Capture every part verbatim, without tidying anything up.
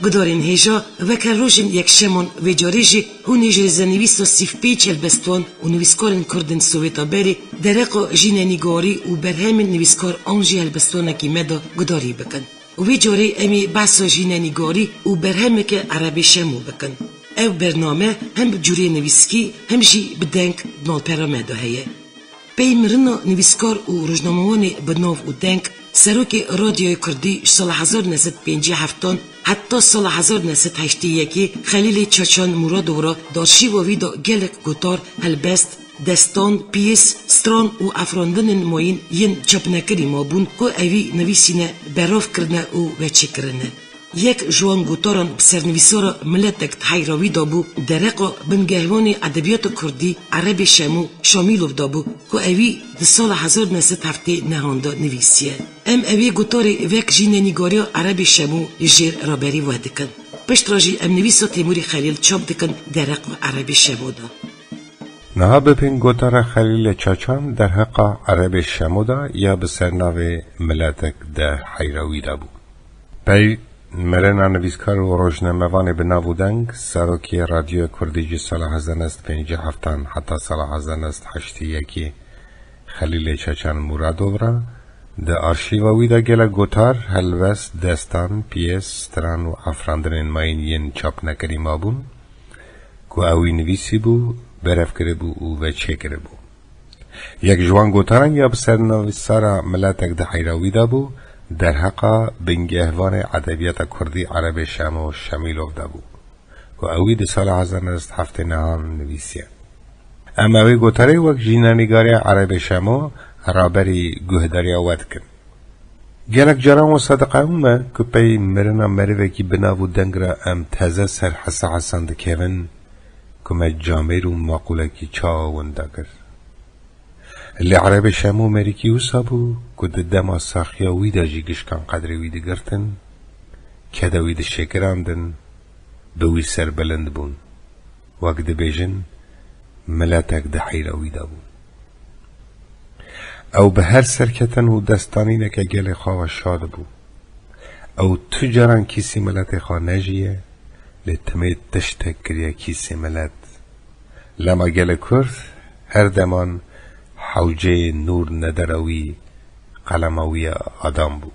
Gudarên hêja, weke rojên yekşeman vê carê jî hûn ê ji rizenivîsa sîv pênc helbestvan û nivîskarên kurd ên Sowêta berê dereqa jînenîgarî û berhemên nivîskar an jî helbestvanekî me de gudarî bikin. Wê carê em ê behsa jînenîgarî û berhemeke Erebê Şemo bikin. Ev bername hem bi cûrê nivîskî hem jî bi deng di malpera me de heye. Pey mirina nivîskar û rojnamewanê bi nav û deng, serokê Radyoyê Kurdî ji sala hezar neh sed pêncî heftan heta sala hezar neh sed heştê yekê Xelîlê Çaçan Muradov re di arşîva wî de gelek gotar, helbest, destan, piyês, stran û efrandinên mayîn yên çapnekirî mabûn ku ewî nivîsîne, berav kirine û veçêkirine. Yek ji wan gotaran bi sernivîsara miletek di heyra wî de bû, dereqa bingehvanê edebiyata kurdî Erebê Şemo Şamîlov de bû ku ewî di sala hezar neh sed heftê nehan de nivîsiye. Em ewê gotarê wek jînenîgariya Erebê Şemo li jêr raberî we dikin. Piştre jî em nivîsa Têmûrê Xelîl çap dikin dereqa Erebê Şemo de. Niha bibin gotara Xelîlê Çaçan derheqa Erebê Şemo de ya bi sernavê miletek di heyra wî de bû. Pey mirina nivîskar û rojnamevanê bi nav û deng, serokê Radyoya Kurdî ji sala hezar neh sed pêncî heftan heta sala hezar neh sed heştê yekê Xelîlê Çaçan Muradov re, di arşîva wî de gelek gotar, helbest, destan, piyês, stran û efrandinên mayîn yên çapnekirî mabûn, ku ewî nivîsîbû, berev kiribû û veçêkiribû. Yek ji wan gotaran ya bi sernivîsara miletek di heyra wî de bû, derheqa bingehvanê edebiyata kurdî Erebê Şemo Şemîlov de bû, ku ewî di sala hezar neh sed heftê nehan nivîsiye. Em ewê gotarê wek jînenîgariya Erebê Şemo raberî guhdariya we dikin. Gelek caran wisa diqewime ku pey mirina merivekî bi nav û deng re em teze ser hesa hesan dikevin ku me camêr û maqûlekî çawa winda kir. Lê Erebê Şemo merikî wisa bû ku di dema saxiya wî de jî gişkan qedrê wî digirtin, keda wî dişêkirandin, bi wî serbilind bûn. Wek dibêjin, miletek di heyra wî de bû. Ew bi her serketin û destanîneke gelê xwe ve şad bû. Ew tu caran kîsî miletê xwe nejiye, lê timê tiştek kiriye kîsê milet. Lema gelê Kurd her deman hewceyê nûr nedera wî, qelema wî ya adam bû.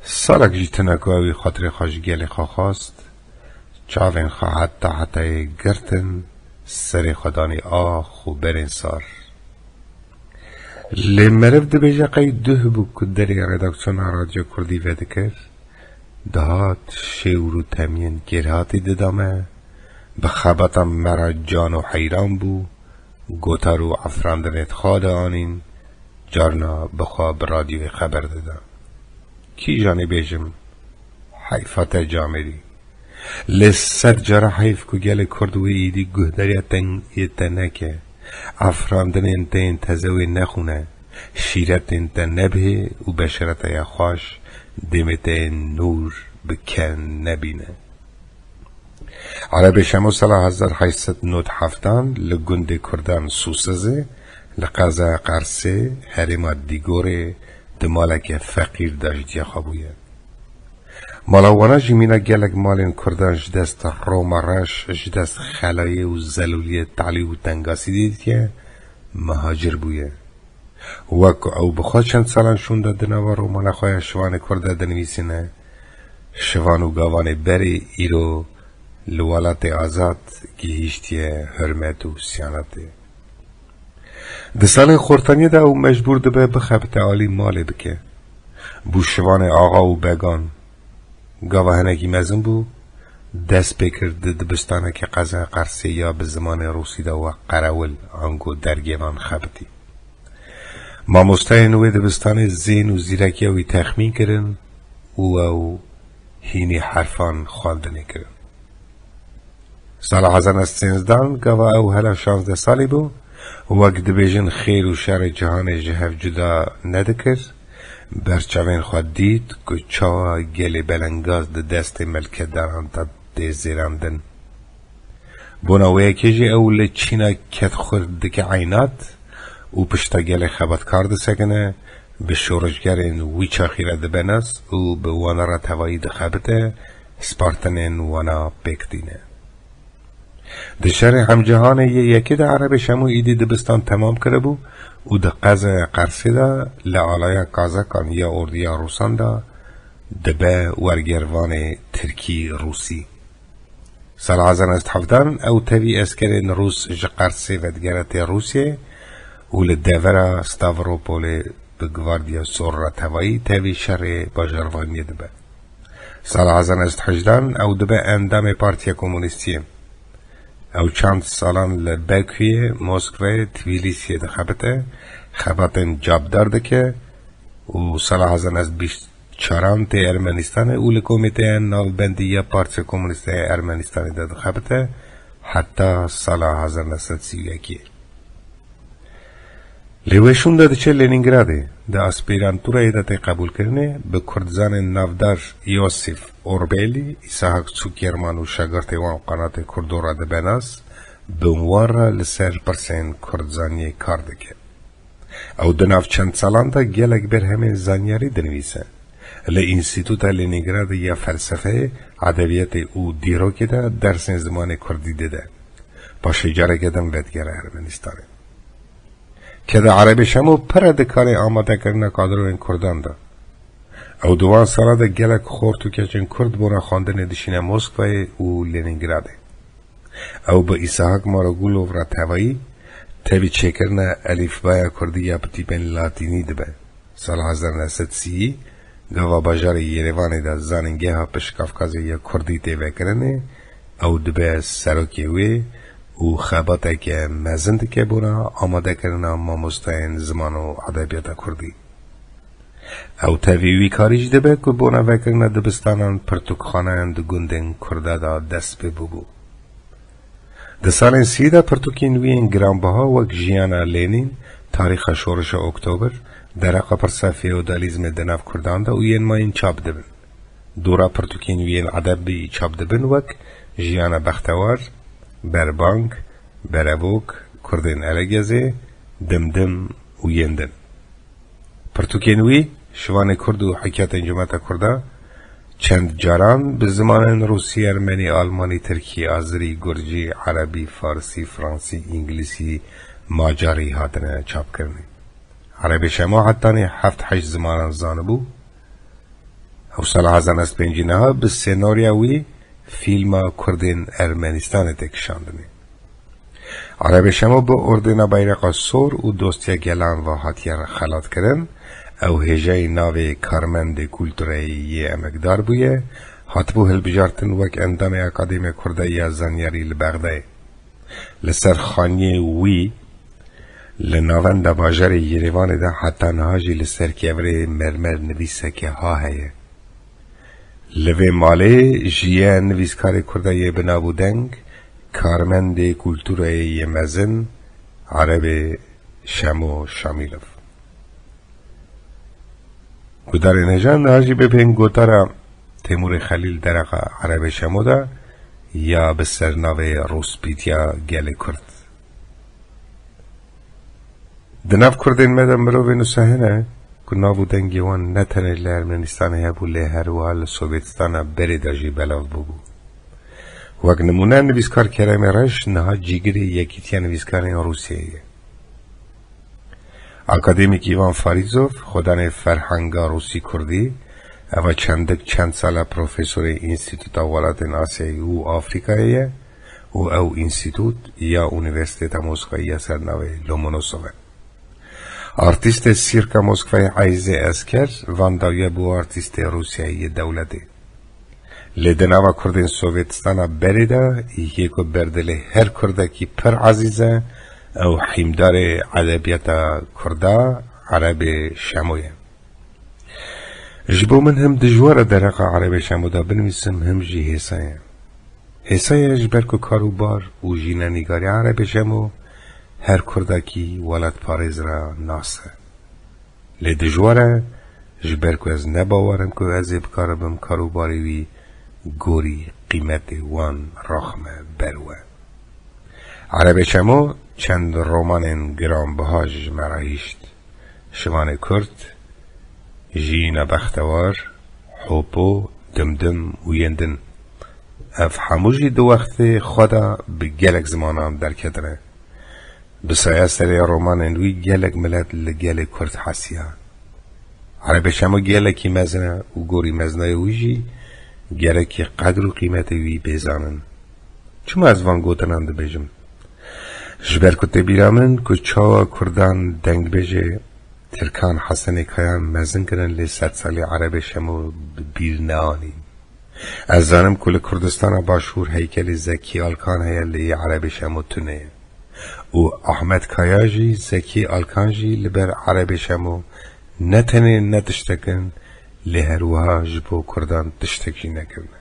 Salek jî tune ku ewî xatirê xwe ji gelê xwe xwest, çavên xwe heta hetayê girtin, serê xwe danî ax û berên sar. Lê meriv dibêje qey duh bû ku derê redaksiyona Radyo Kurdî vedikir, dihat şêwr û temiyên kêrhatî dida me, bi xebatan me re can û heyran bû, gotar û efrandinê di xwe de anîn, carna bi xwe bi radyoyê xeber dida. Kîjanê bêjim, heyfa te camêrî. Lê sed cara heyf ku gelê Kurd wê êdî guhdariya te yê te neke, efrandinên te yên teze wê nexwîne, şîretên te nebihê û beşereta ya xweş, dêmê te yên nûr bi ken nebîne. Erebê Şemo sala hezar heşt sed nod heftan li gundê Kurdan Sûsizê, li qezaya Qersê, herêma Dîgorê, di maleke feqîr de ji ciyê xwe bûye. Mala wana jî mîna gelek malên Kurdan ji dest Roma reş, ji dest xelayê û zelûliyê talî û tengasî dîtiye, mihacir bûye. Wek ku ew bi xwe çend salan şûnde di nava romana xwe ya Şivanê Kurd de dinivîsîne, şivan û gavanê berê îro li welatê azad gihîştiye hurmet û siyanetê. Di salên xortaniyê de ew mecbûr dibe bixebite alî malê bike. Bû şivanê axa û began. Gava hinekî mezin bû, dest pê kir di dibistanekî qezaya Qersê ya bi zimanê rûsî de wek qerewil ango dergêvan xebitî. Mamosteyên wê dibistanê zêhn û zîrekiya wî texmîn kirin û ew hînî herfan xwendinê kirin. Sala hezar neh sed sêzdan, gava ew hela şazdeh salî bû, wek dibêjin xêr û şerê cihanê ji hev cuda nedikir, berçavên xwe dît ku çawa gelê belengaz di destê melkedaran de tê zêrandin. Bona wê yekê jî ew li çîna kedxwir dike eynat û pişta gelê xebatkar disekine, Bi şoreşgerên wî çaxî re dibe nas û bi wana re tevayî dixebite, spartinên wana pêk tîne. Di şerê hemcihanê yê yekê de Erebê Şemo îdî dibistan temam kiribû û di qezaya Qersê de li alaya kazakan ya ordiya Rûsan de dibe wergervanê Tirkî-Rûsî. Sala hezar neh sed hevdan ew tevî eskerên Rûs ji Qersê vedigere tê Rûsiyê û li devera Stavropolê bi Gvardiya Sor re tevayî tevî şerê bajarvaniyê dibe. Sala hezar neh sed hejdan ew dibe endamê Partiya Komunîstiyê. Ew çend salan li Bekuyê, Moskwayê, Twîlîsiyê dixebite, xebatên cabdar dike û sala hezar neh sed bîst çaran tê Ermenistanê û li Komîteya Navbendî ya Partiya Komunîst ya Ermenistanê de dixebite heta sala hezar neh sed sî û yekê. Lê wê şûnde diçe Lenîngradê, di aspîranturayê de tê qebûlkirinê, bi kurdzanên navdar Yosîf Orbelî, Îsahak Çûkerman û şagirtê wan Qanatê Kurdo re dibe nas, bi wan re li ser pirsên kurdzaniyê kar dike. Ew di nav çend salan de gelek berhemên zanyarî dinivîse. Li Înstîtuta Lenîngradê ya Felsefeyê, Edebiyatê û Dîrokê de dersên zimanê kurdî dide. Paşê careke din vedigere Ermenistanê. Keda Erebê Şemo pir e di karê amadekirina kadroyên kurdan de. Ew di wan sala de gelek xort û keçên kurd bona xwendinê dişîne Moskwayê û Lenîngradê. Ew bi Îsahak Marogulov re tevayî tevî çêkirina elîfbaya kurdî ya bi tîpên latînî dibe. Sala hezar neh sed sî, gava bajarê Yerêvanê de zanîngeha Piştgafkazê ya kurdî tê vekirinê, ew dibe serokê wê û xebateke mezin dike bona amadekirina mamostayên ziman û edebiyata kurdî. Ew tevî wî karî jî dibe ku bona vekirina dibistanan, pirtûkxaneyan di gundên Kurda de dest pê bûbû. Di salên sî de pirtûkên wî yên giranbiha wek Jiyana Lenîn, Tarîxa Şoreşa Oktober, Dereqa Pirsa Feodalîzmê di nav Kurdan de û yên mayîn çap dibin. Dora pirtûkên wî yên edebî çap dibin wek Jiyana Bextewar, Berbang, Berevok, Kurdên Elegezê, Dimdim û yên din. Pirtûkên wî, Şivanê Kurd û Hikayetên Cemata Kurda, çend caran bi zimanên rûsî, ermenî, almanî, tirkî, azirî, gurcî, erebî, farsî, fransî, îngilîsî, macarî hatine çapkirinê. Erebê Şemo hetanî heft heşt zimanan zanibû. Ew sala hezar neh sed pêncî niha bi senarya wî fîlma Kurdên Ermenistanê tê kişandinê. Erebê Şemo bi Ordêna Bayraqa Sor û Dostiya Gelan ve hatiye xelatkirin. Ew hêjayî navê Karmendê Kultureyê yê Emekdar bûye, hatibû hilbijartin wek endamê Akademiya Kurda ya Zanyarî li Bexdayê. Li ser xaniyê wî li navenda bajarê Yerêvanê de heta niha jî li ser kevirê mermer nivîseke ha heye. Li vê malê jiye nivîskarê Kurda yê bi nav û deng, karmendê kulturayê yê mezin, Erebê Şemo Şamîlov. Gudarên hêja niha jî bê pêngotara Têmûrê Xelîl dereqa Erebê Şemo de ya bi sernavê Rûspîtiya Gelê Kurd. Di nav Kurdên me de mirovên wisa hene ku nav û dengê wan ne tenê li Ermenistanê hebû, lê her wiha li Sovyetistana berê de jî belav bûbû. Wek nimûne, nivîskar Keremê Reş niha cîgirê Yekîtiya Nivîskarên Rûsyayê ye. Akademîk Îvan Farîzov, xwedanê ferhenga rûsî-kurdî, eva çendik çend sal e profesorê Înstîtuta Welatên Asyayê û Afrîkayê ye û ew înstîtût ya Unîversîteta Moskwayê ya ser navê Lomonosov e. Artîstê sîrka Moskwayê Eyzê Esker, van dawiya bû artîstê Rûsyayê yê dewletê. Lê di nava Kurdên Sovyetistana berê de yê ku berdilê her Kurdekî pir ezîz e, ew hîmdarê edebiyata Kurda Erebê Şemo ye. Ji bo min him dijwar e dereqa Erebê Şemo de binivîsim, him jî hêsa ye. Hêsa ye ji ber ku kar û bar û jînenîgariya Erebê Şemo her Kurdekî welatparêz re nas e. Lê dijwar e, ji ber ku ez ne bawer im ku ez ê bikaribim kar û barê wî gorî qîmetê wan raxime ber we. Erebê Şemo çend romanên giranbiha ji me re hişt. Şivanê Kurd, Jiyîna bextewar, Hopo, Dimdim û yên din. Ev hemû jî di wextê xwe de bi gelek zimanan derketine. Bi saya serê romanên wî gelek milet li gelê Kurd hesiya. Erebê Şemo gelekî mezin e û gorî mezinayê wî jî gerekî qedr û qîmetê wî bê zanin. Çima ez van gotinan dibêjim? Ji ber ku tê bîra min ku çawa Kurdan dengbêjê Tirkan Hesenê Kayan mezin kirin, lê sedsalî Erebê Şemo bi bîr neanîn. Ez zanim ku li Kurdistana Başûr heykelê Zekî Alkan heye, lê yê Erebê Şemo tune ye. Û Ahmet Kaya jî, Zekî Alkan jî li ber Erebê Şemo ne tenê ne tiştek in, lê her wiha ji bo Kurdan tiştek jî nekirine.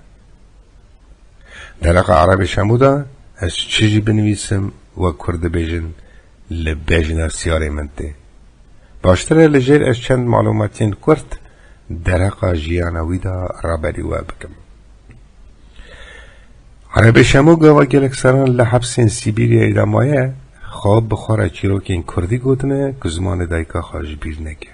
Dereqa Erebê Şemo de ez çi jî binivîsim, wek Kurd dibêjin, li bejna siyarê min tê. Baştir e li jêr ez çend malûmatiyên kurt dereqa jiyana wî de raberî we bikim. Erebê Şemo gava gelek saran li hepsên Sîbîryayê de maye, xwe bi xwe re çîrokên kurdî gotine ku zimanê dayika xwe ji bîr neke.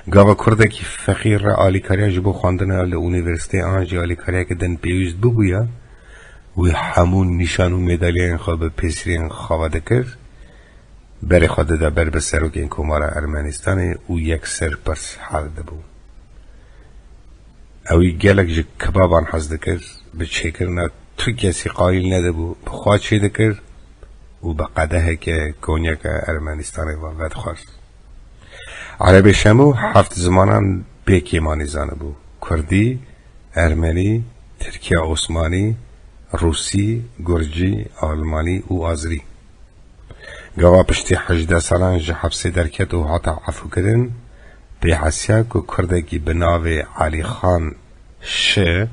Gava kurdekî feqîr re alîkariya ji bo xwendina li unîversîteyê an jî alîkariyeke din pêwîst bibûya, wî hemû nîşan û medalyayên xwe bi pêsirên xwe ve dikir, berê xwe dida ber bi serokên Komara Ermenistanê û yekser pirs hev dibû. Ewî gelek ji kebaban hez dikir, bi çêkirina tu kesî qayîl nedibû, bi xwe çêdikir û bi qedeheke konyaka Ermenistanê ve vedixwar. Erebê Şemo heft zimanan bê kêmanî zanibû: kurdî, ermenî, tirkiya osmanî, rûsî, gurcî, almanî û azrî. Gava piştî hejdeh salan ji hepsê derket û hate efûkirin, pê hesiya ku kurdekî bi navê Elî Xan Şi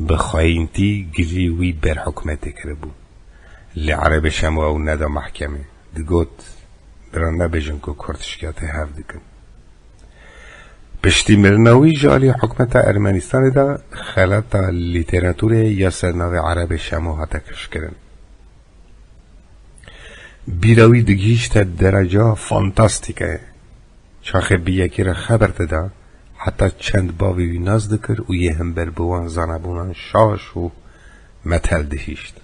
bi xayîntî gilî wî ber hikûmetê kiribû. Lê Erebê Şemo ew neda mehkemê. Digot, bira nebêjin ku kurd şikayetê hev dikin. Piştî mirina wî ji alî hikûmeta Ermenistanê de xelata lîteratûrê ya ser navê Erebê Şemo hate kifşkirin. Bîra wî digihîşte dereca fantastîkayê. Çaxê bi yekî re xeber dida, heta çend bavê wî nas dikir û yê hember bi wan zanabûnan şaş û metel dihîşt.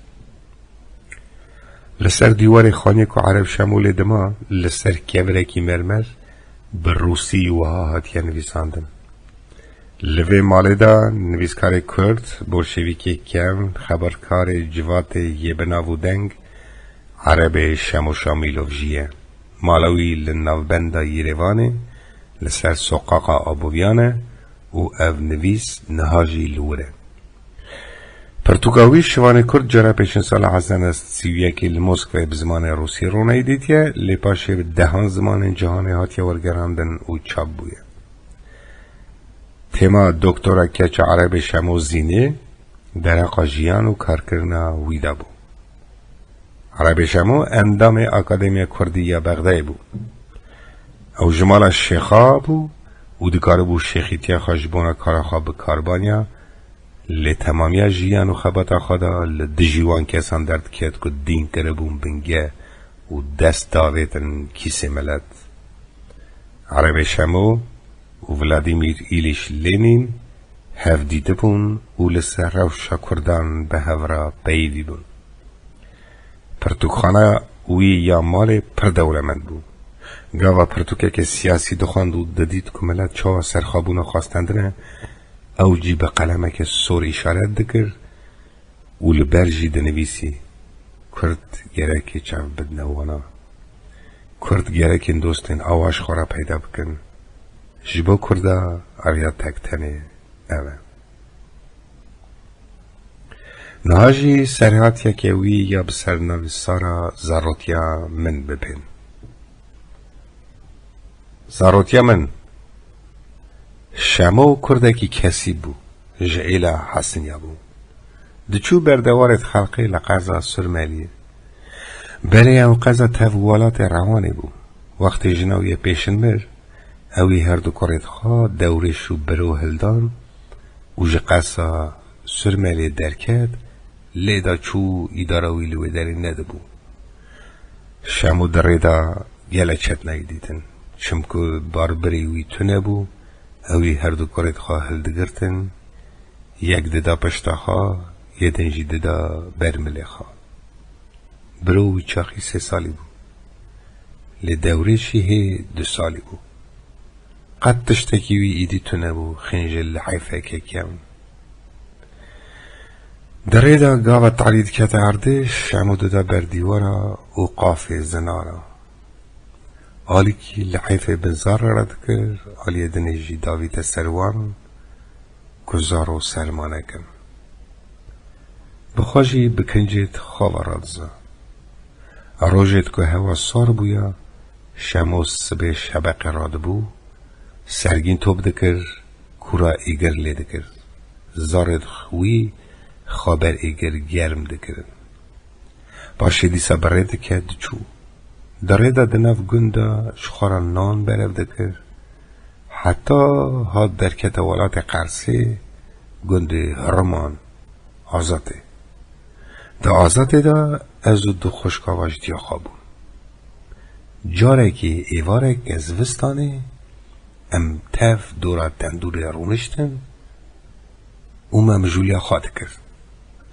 Li ser dîwarê xaniyê ku Ereb Şemo lê dima, li ser kevirekî mermer bi rûsî wiha hatiye nivîsandin: Li vê malê de nivîskarê kurd, bolşevîkê kevn, xebatkarê civatê yê bi nav û deng, Erebê Şemo Şamîlov jiye. Mala wî li navbenda Yêrêvanê, li ser soqaqa Aboviyan e û ev nivîs niha jî li wir e. Pirtûka wî Şivanê Kurd cara pêşîn sala hezar neh sed sî û yekê li Moskwayê bi zimanê rûsî ronahî dîtiye, lê paşê bi dehan zimanên cîhanê hatiye wergerandin û çap bûye. Tema doktora keça Erebê Şemo Zînê dereqa jiyan û karkirina wî de bû. Erebê Şemo endamê Akademiya Kurdî ya Bexdayê bû. Ew ji mala şêxa bû û dikaribû şêxîtiya xwe ji bona kara xwe bi kar baniya, lê temamiya jiyan û xebata xwe de li dijî wan kesan derdiket ku dîn kiribûn bingeh û dest davêtin kîsê milet. Erebê Şemo û Vladimîr Îlîç Lenîn hev dîtibûn û li ser rewşa kurdan bi hev re peyivî bûn. Pirtûkxana wî ya malê pir dewlemend bû. Gava pirtûkeke siyasî dixwend û didît ku milet çawa serxwebûna xwe stendine, ew jî bi qelemeke sor îşaret dikir û li ber jî dinivîsî: Kurd gerekê çav bidine wana. Kurd gerekên dostên awa ji xwe re peyda bikin. Ji bo Kurda ariya tek tenê ev e. Niha jî serhatiyeke wî ya bi sernavî Sara Zarotiya Min bibên. Zarotiya Min. Şemo kurdekî kesî bû, ji êla Hesiniya bû. Diçû ber dewarê dixelqê li qeza Surmeliyê. Berê ew qeza tev welatê Rewanê bû. Wextê jina wî yê pêşin mir, ewî her du kurê xwe Dewrêş û Biro hildan û ji qeza Surmeliyê derket, lê da çû, îdara wî li wê derê nedibû. Şemo di rê de gelek çetinayî dîtin. Çimku barbirê wî tune bû, ew ê her du kurêd xwe hildigirtin, yek dida pişta xwe, yê din jî dida ber milê xwe. Biro wî çaxî sê salî bû. Lê dewrêşî hê du salî bû. Qet tiştekî wî îdî tune bû, xênjê liheyfeke kevn. Di rê de gava tarî dikete erdê, Şemo dida ber dîwara û qafê zinara. Alîkî liheyfê bin zarê re dikir, aliyê dinê jî davîte ser wan ku zaro serma nekin. Bi xwe jî bi kincêd xava radiza. Rojêd ku hewa sar bûya, Şemo sibê şebeqê radibû, sergîn top dikir, kûra êgir lê dikir. Zarêd wî xwe ber êgir germ dikirin. Paşê dîsa bi rê diket diçû. Di rê de di nav gund de ji xwe re nan berev dikir. Heta hat derkete welatê Qersê, gundê Hiriman, Azatê. Di Azatê de ez û du xwişka ve ji diya xwe bûn. Carekê êvarek zivistanê em tev dora tendûrê rûniştin û me mijûliya xwe dikir.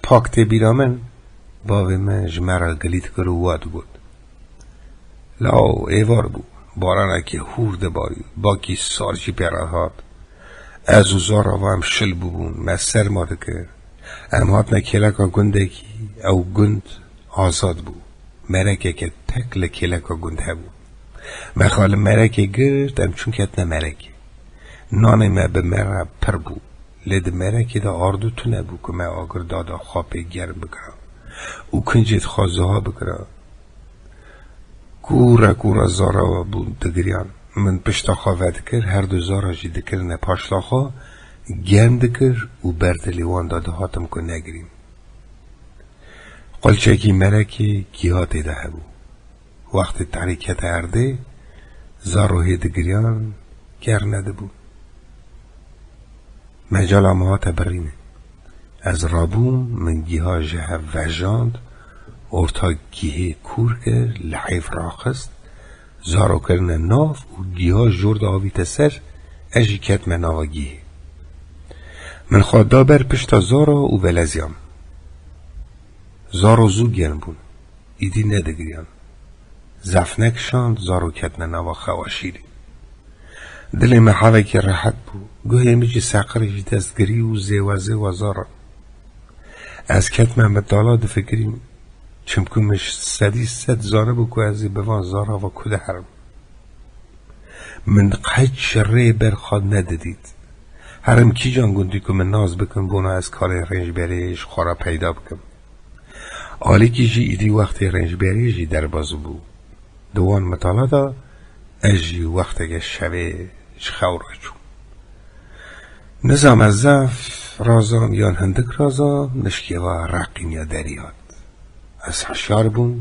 Pak tê bîra min, bavê me ji me re gilî dikir û wa digot, "Law êvar bû, baranekî hûr dibarî, bakî sar jî pê re hat. Ez û zara ve em şil bûbûn, me serma dikir. Em hatine kêleka gundekî, ew gund azad bû. Merekeke tek li kêleka gund hebû. Me xwe li merekê girt, em çûn ketine merekê. Nanê me bi me re pir bû. Lê di merekê de ardû tune bû ku me agir dada xwe pê germ bikira û kincêd xwe ziha bikira." Kûre kûre zara we bûn digiriyan. Min pişta xwe vedikir, her du zara jî dikirine paşla xwe, germ dikir û ber dilê wan de dihatim ku negirîm. Qulçekî merekê giha tê de hebû. Wextê tarî kete erdê, zaro hê digiriyan, ker nedibû. Mecala min hate birînê. Ez rabûm, min giha ji hev vejand, orta gihê kûr kir, li heyf raxist, zaro kirine nav û giha jor de avîte ser, ez jî ketime nava gihê. Min xwe da ber pişta zara û veleziyam. Zaro zû germ bûn. Îdî nedigiriyan. Zef nekişand, zaro ketine nava xewa şîrîn. Dilê me hevekî rehet bû. Guhê min jî seqirê ji dest girî û zêwe zêwe zara. Ez ketime mitala difikirîm, çimku min sedî sed zanibû ku ez ê bi van zara ve ku de herim. Min qet ji rê ber xwe nedidît. Herim kîjan gundî ku min nas bikim, bona ez karê rêncberê ji xwe re peyda bikim. Alîkî jî îdî wextê rêncberê jî derbas bû. Di wan mitala de ez jî wexteke şevê ji xew re çûm. Nizam ez zef razam yan hindik razam, nişkê ve reqîniya derî hat. Ez hişyar bûm,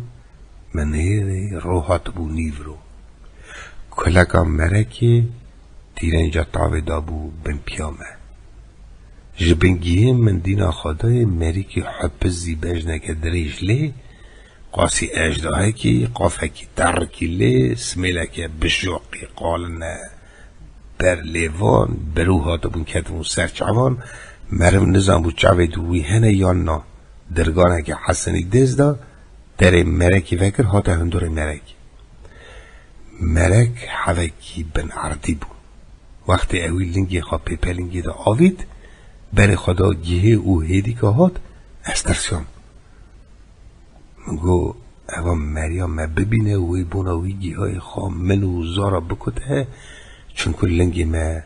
min nihêrî, ro hatibû nîvro. Kuleka merekê tîrenca tavê dabû bin piya me. Ji bin gihê min dîna xwe dayê merîkî hepizî bejneke dirêj lê, qasî ejdahekî, qafekî terikî lê, simêleke bijoqî qaline ber lêvan, berû hatibûn ketibûn ser çavan, meriv nizanbû çavê di wî hene yan na. Dirganeke hesinî dêz da, derê merekî vekir, hate hundurê merekî. Merek hevekî bin erdî bû. Wextê ewî lingê xwe pêpelingê de avît, berê xwe da gihê û hêdîka hat, ez tirsiyam. Min got, eva meriya me bibîne, wê bona wî gihayê xwe min û zara bikute, çimku lingê me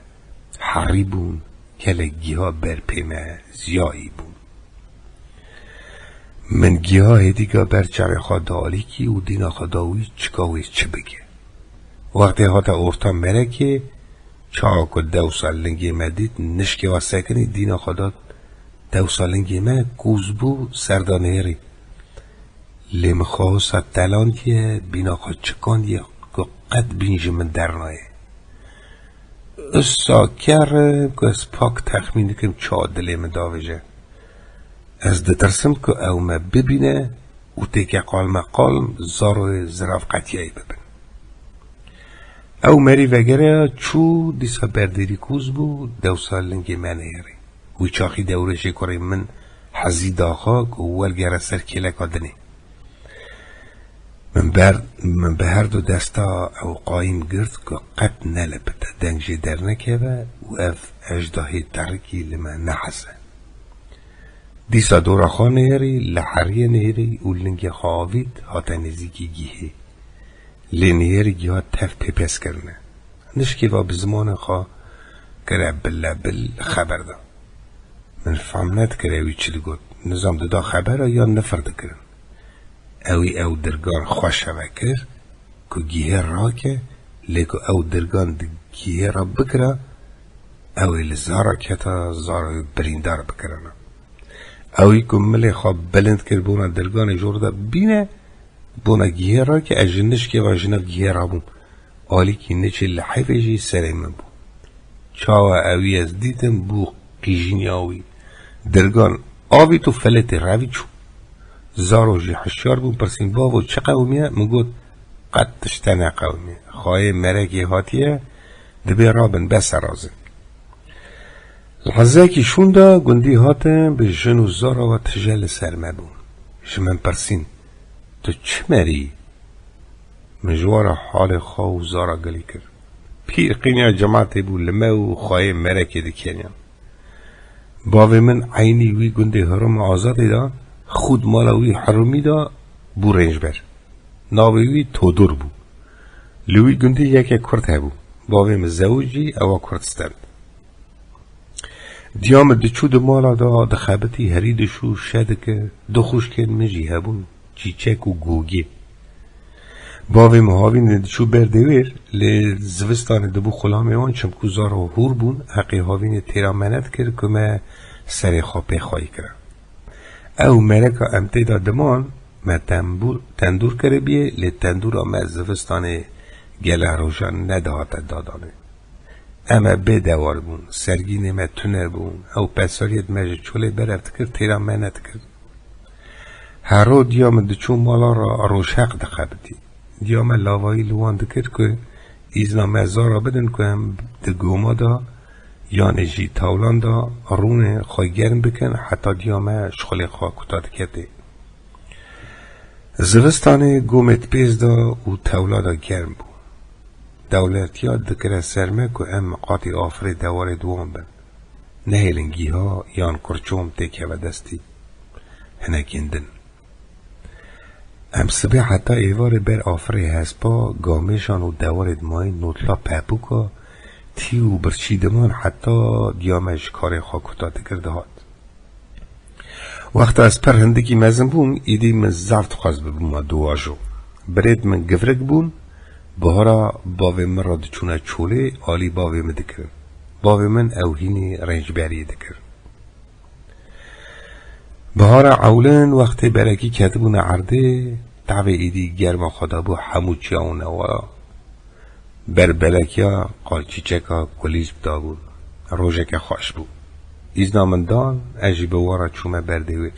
herî bûn, gelek giha ber pê me ziyayî bûn. Min giha hêdîka ber çavê xwe da alîkî û dîna xwe da wî çika wê çi bike. Wextê hate orta merekê, çawa ku dewsa lingê me dît, nişkê we sekinî, dîna xwe da dewsa lingê me, kûz bû, ser da nêrî. Lê min xwe wisa telandiye, bîna xwe çikandiye ku qet bîn ji min dernayê. Wisa ker im ku ez pak texmîn dikim çawa dilê min davêje. Ez ditirsim ku ew me bibîne û têke qalmeqalm zaroyê ziravqetiyayî bibin. Ew merî vegere çû, dîsa berdêrî kûz bû, dewsa lingê me neyerî. Wî çaxî dewrêşê kurê min hezî daxa ku wergere ser kêleka dinê. Min ber, min bi her du desta ew qayîm girt ku qet nelipite, deng jê dernekeve û ev ejdahê terikî li me neheze. Dîsa dora xwe nêrî, li heriye nêrî û lingê xwe avît, hate nêzîkî gîhê. Lê nêrî giha tev pêpes kirine. Nişkê ve bi zimanê xwe kire bile bil xeber da. Min fehm nedikir ewî çi digot. Nizam dida xebera yan nifir dikirin. Ewî ew dirgan xweş heve kir ku gîhê rake, lê ku ew dirgan di gîhê re bikira, ew ê li zara keta, zara wî birîndar bikirina. Ewî ku milê xwe bilind kir bona dirganê jor de bîne, bona gîhê rake, ez ji nişkê ve ji nav gîhê rabûm. Alîkî niçê lihêfê jî serê min bû. Çawa ewî ez dîtim bû qîjîniya wî. Dirgan avît û feletê revî çû. Zaro jî hişyar bû, pirsîn, bavo, çi qewimiye? Min got, qet tişt te neqewimiye. Xwayê merekê hatiye, dibê rabin, bes e razin. Lehzekî şûnda gundî hatin, bi jin û zara we tije li ser me bûn. Ji min pirsîn, tu çi merî? Min ji we re halê xwe û zara gilî kir. Pîr qînya cematê bû li me û xwayê merekê dikeniyan. Bavê min eynî wî gundê Hirûma Azadê de, xûd mala wî Hirûmî de bû rêncber. Navê wî Todur bû. Li wî gundî yeke kurd hebû. Bavê min zewicî, ewa kurd stend. Diya min diçû di mala de dixebitî, herî diçû şe dikir. Du xwişkên min jî hebûn, Çîçek û Gogê. Bavê min havînê diçû ber dewêr, lê zivistanê dibû xulamê wan, çimkû zaro hûr bûn, heqê havînê têra me nedikir ku me serê xwe pê xwayî kira. Ew mereka em tê de diman, me tembûr, tendûr kiribiyê, lê tendûra me zivistanê gele rojan nedihate dadanê. Em ê bê dewar bûn, sergînê me tune bûn, ew pesariyê me ji çolê berev dikir, têra me nedikir. Hero diya min diçû mala re rojheq dixebitî. Diya me lavayî li wan dikir ku îzna me zara bidin ku em di goma de yanê jî tawlan de rûnê xwe germ bikin heta diya me ji xulê xwe kuta diketê. Zivistanê gomê di pêz de û tewla de germ bû. Dewletiya dikire ser me ku em miqatî afirê dewarê di wan bin. Nehêlin gîha yan kurçom têkeve destî hinekên din. Em sibê heta êvarê ber afirê hespa, gamêşan û dewarê dimayîn, notla pepûka, tî û birçî diman heta diya me ji karê xwe kuta dikir dihat. Wexta ez pir hindikî mezin bûm, êdî min zaf dixwest bibûma duwajo. Birêd min givrik bûn, bihara bavê min re diçûne çolê, alî bavê min dikirin. Bavê min ew hînî rêncberiyê dikir. Bihara ewlin wextê berekî ketibûne erdê, tavê êdî germa xwe dabû hemû çiya û newa. Ber belekiya qalçîçeka kulîc dabûn. Rojeke xweş bû. Îzna min dan, ez jî bi wan re çûme ber dewêr.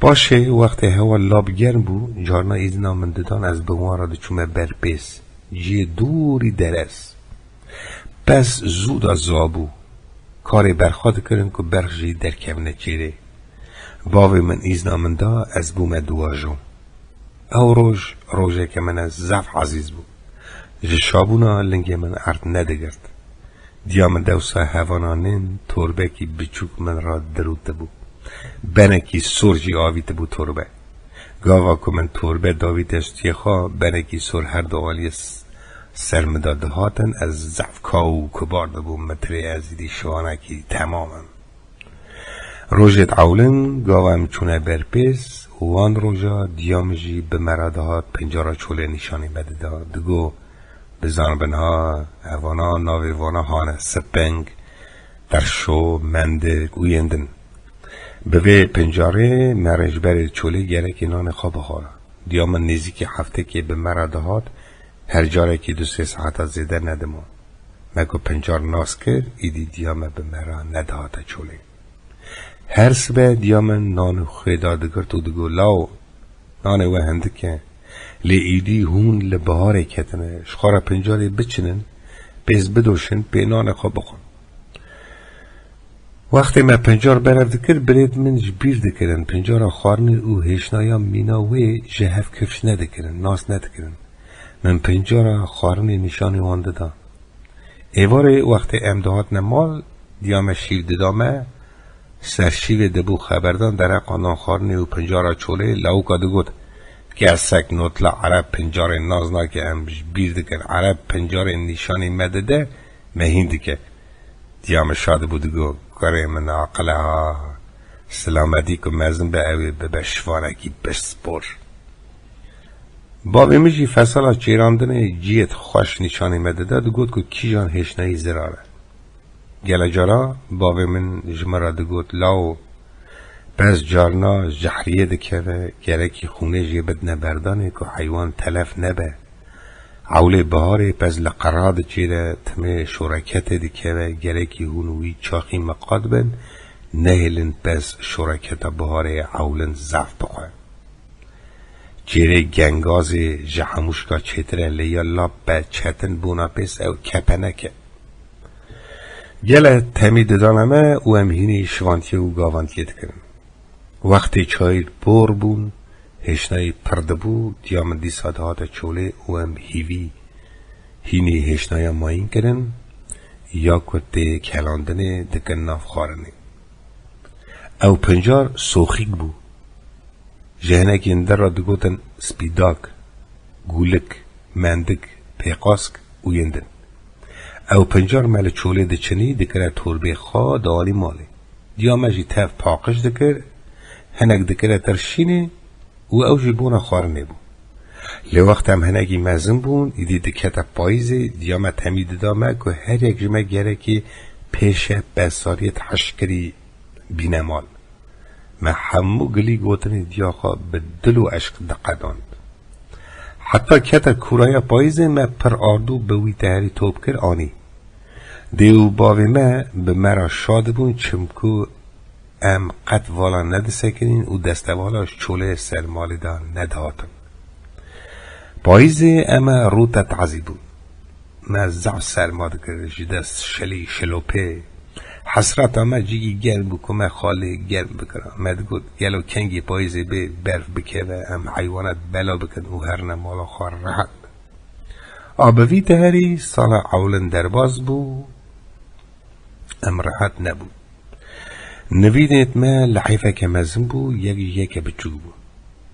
Paşê wextê hewa lab germ bû, carna îzna min didan ez bi wan re diçûme ber pês. Cihê dûrî derez. Pes zû da ziwa bû. Karê berxwe dikirin ku berx jî derkevine çêrê. Bavê min îzna min da, ez bûme duwajo. Ew roj, rojeke min e zaf ezîz bû. Ji şabûna lingê min erd nedigirt. Diya min dewsa hevana nin torbekî biçûk min re dirûtibû. Benekî sor jî avîtibû torbe. Gava ku min torbe davîte stûyê xwe, benekî sor her du aliyê s-, ser min de dihatin, ez zehf kaw û kubar dibûm, mitirê ez îdî şivanekî temam im. Rojêt ewlin, gava em çûne ber pês, wan roja diya min jî bi me re dihat, pencara çolê nîşanî me dida, digo, bizan bin ha, evana navê vana hane, siping, terşo, mendik û yên din. Bi vê pencarê me rêncberê çolê gerekê nanê xwe bixwara. Diya min nêzîkî heftekê bi me re dihat, her carekî du sê saeta zêde nedima. Me ku pencar nas kir, îdî diya me bi me re nedihate çolê. Her sibe diya min nan û xwê dadigirt û digot, lawo, nanê we hindik e, Lê êdî hûn li biharê ketine, ji xwe re pincarê biçinin, pêz bidoşin, pê nanê xwe bixwin. Wextê me pincar berev dikir, birêd min ji bîr dikirin, pincara xwarinê û hêşnaya mîna wê ji hev kifş nedikirin, nas nedikirin. Min pincara xwarinê nîşanî wan dida. Êvarê wextê em dihatine mal, diya me şîv dida me, ser şîvê dibû xeberdan dereqa nanxwarinê û pincara çolê, lawika digot, Kesek notla ereb pincarê nas nake, em ji bîr dikin, ereb pincarê nîşanî me dide, me hîn dike. Diya min şa dibû digot, Kurê min aqile ha, silametî ku mezin be ew ê bibe şivanekî pispor. Bavê min jî fesala çêrandinê ciyêt xweş nîşanî me dida, digot ku kîjan hêşnayî zirar e. Gele cara bavê min ji min re digot, Lawo, pez carna jehriyê dikeve, gerekî xûnê jê bidine berdanê ku heywan telef nebe. Ewlê biharê pez li qera diçêre, timê şoreketê dikeve, gerekî hûn wî çaxî miqat bin, nehêlin pez şoreketa biharê ewlin zaf bixwe. Çêrê gengazê ji hemûşka çêtir e, lê ya lap be çetin bona pês ew kepenek e. Gele temî didane me û em hînî şivantiyê û gavantiyê dikirin. Wextê çayîr por bûn, hêşnayî pir dibû, diya min dîsa dihate çolê û em hîvî hînî hêşnaya mayîn kirin, ya ku tê kelandinê dikin nav xwarinê. Ew pincar soxîk bû. Ji hinekî din re digotin spîdak, gûlik, mendik, pêqask û yên din. Ew pincar me li çolê diçinî, dikire torbê xwe, dianî malê. Diya me jî tev paqij dikir, hinek dikire tirşînê û ew jî bona xwarinê bû. Lê wexta em hinekî mezin bûn, îdî dikete payîzê, diya me temî dida me ku her yek ji me gerekî pêşe pez saliyê hişkirî bîne mal. Me hemû gilî gotinê diya xwe bi dil û eşq diqedand. Heta kete kûraya payîzê me pir ardû bi wî teherî top kir anî. Dê û bavê me bi me re şa dibûn, çimku em qet vala nedisekinîn û destevala ji çolê ser malê de nedihatin. Payîzê em e rû te tazî bûn. Me zaf serma dikir, ji dest şilî, şilopê. Hesreta me cîkî germ bû ku me xalê germ bikira. Me digot, gelo kengî payîzê bê berf bikeve, em heywanat bela bikin û herine mala xwe rehet. A bi vî teherî sala ewlin derbas bû, em rehet nebûn. Nivînêt me lihêfeke mezin bû, yek ji yeke biçûk bû.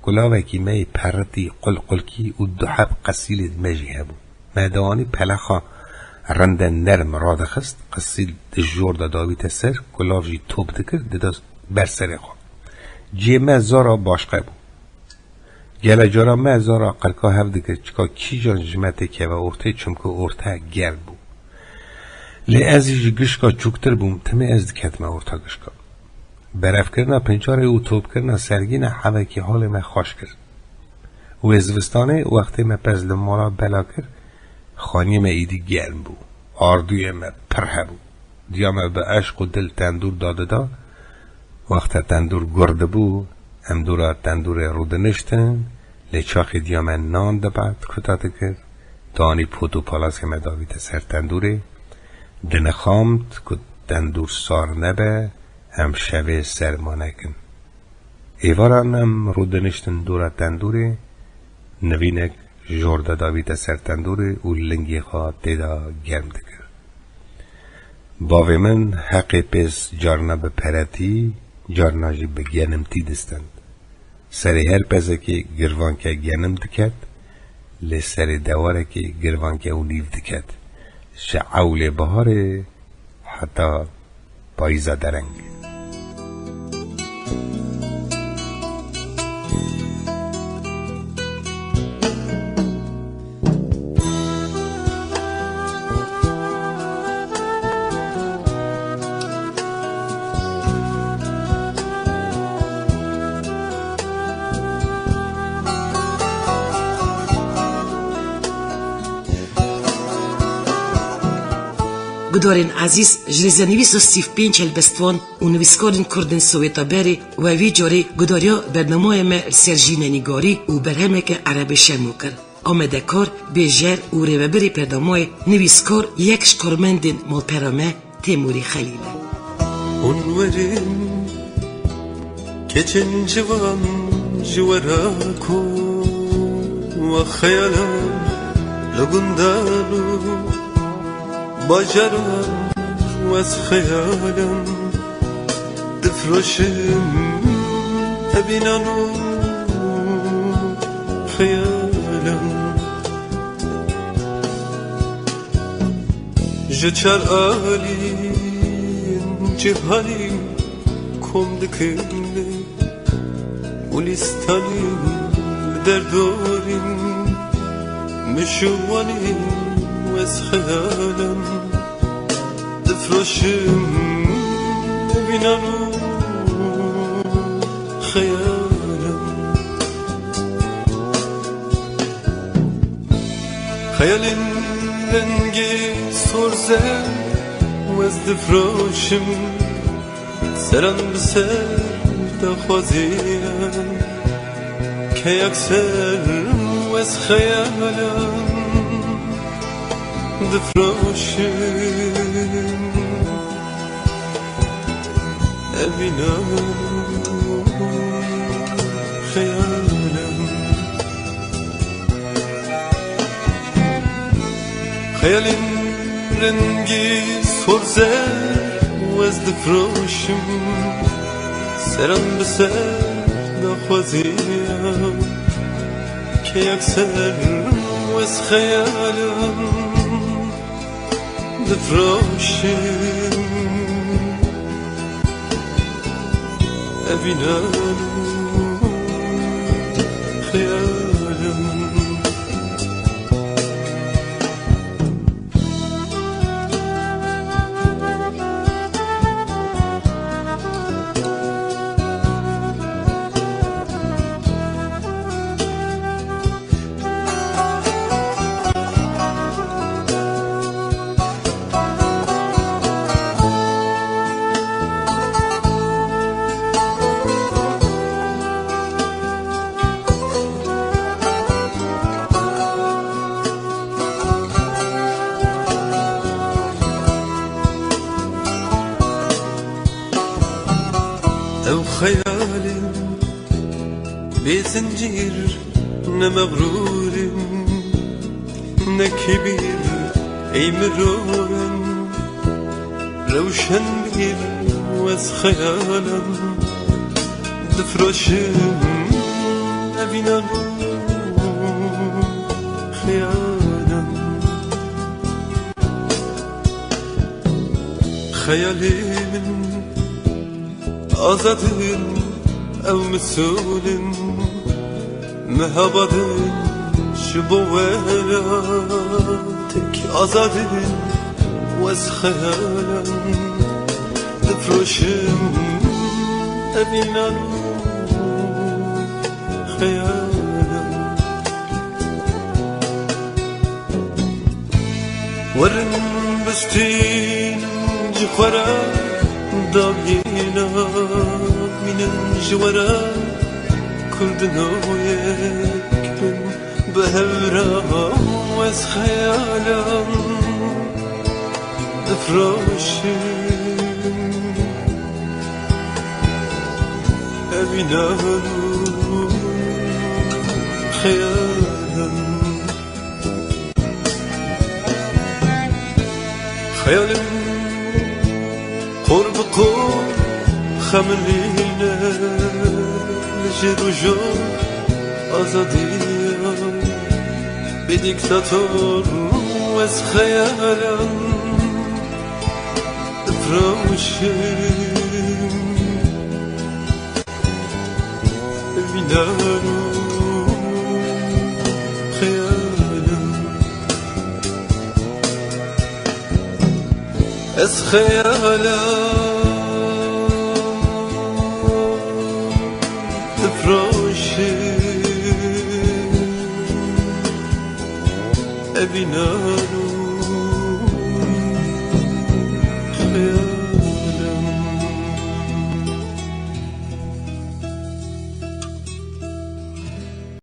Kulavekî me yê peritî qulqulkî û du heb qesîlêt me jî hebû. Me diwanî pelexa rinde nerm radixist, qisîl di jor de davîte ser, kulav jî top dikir, dida ber serê xwe. Cihê me zora başqe bû. Gele cara me zora qirka hev dikir, çika kîjan ji me têkeve ortê, çimku orte germ bû. Lê ez jî ji gişka çûktir bûm, timê ez diketime orta gişka. Berevkirina pincarê û topkirina sergîna hevekî halê me xweş kir. Wê zivistanê wextê me pez li mala bela kir, xaniyê me êdî germ bû. Ardûyê me pir hebû. Diya me bi eşq û dil tendûr dadida. Wexta tendûr gur dibû, em dûra tendûrê rûdiniştin, lê çaxê diya me nan dibe, kuta dikir, danî pot û palasê me davîte ser tendûrê, dinixamt ku tendûr sar nebe, em şevê serma nekin. Êvaran em rûdiniştin dûra tendûrê, nivînek jor de davîte ser tendûrê û lingê xwe tê de germ dikir. Bavê min heqê pêz carna bi peretî, carna jî bi genimtî distend. Serê her pezekê girvanke genim diket, lê serê dewarekê girvanke û nîv diket. Ji ewlê biharê heta payîza dereng. Guhdarên ezîz, ji rêzenivîsa Steve Pinch helbestvan û nivîskarên kurd ên Sowêta berê we vî carê guhdariya bernameya me li ser jînenîgarî û berhemeke erebê şemo kir. Amadekar, bêjer û rêvebirê bernamayê, nivîskar, yek ji karmendên malpera me, Têmûrî Xelîl e. Hûn werin keçên ciwan ji we re ku we xeyalan li gundan û bajaran, wez xeyalan difroşim, evînan û xeyalan. Ji çar aliyên cîhanî kom dikim û lîstanî li derdorîn, min şiwanî wez xeyalan difroşim, evînan û xeyalan. Xeyalên rengê sor zer wez difroşim, seran bi ser daxwaziyan, keyak ser wez xeyalan difroşim, evînan xeyalan. Xeyalên rengî sor zer wez difroşim, seran bi ser daxwaziya, keyak ser wez xeyalan difroşim, evînan xeyalan. Ew xeyalên bê zincîr, ne mexrûr in, ne kibîr, ey mirov in, rewşenbîr, wez xeyalan difroşim, evînan û xeyalan. Xeyalê min azad in, ew misûl in, mehabad in, ji bo we re tek azad in, wez xeyalan difroşim, evînan û xeyalan. Werin bistînin ji xwe re, dawiyê namînin ji we re, kurdinoyek bin bi hev re, wez xeyalan difroşim, evînan û xeyalan. Xeyalim qor bi qor xemilîne li jêr û jor azadiya. Bê dîktator wez xeyalan difroşim, evînan û xeyalan. Ez xeyalan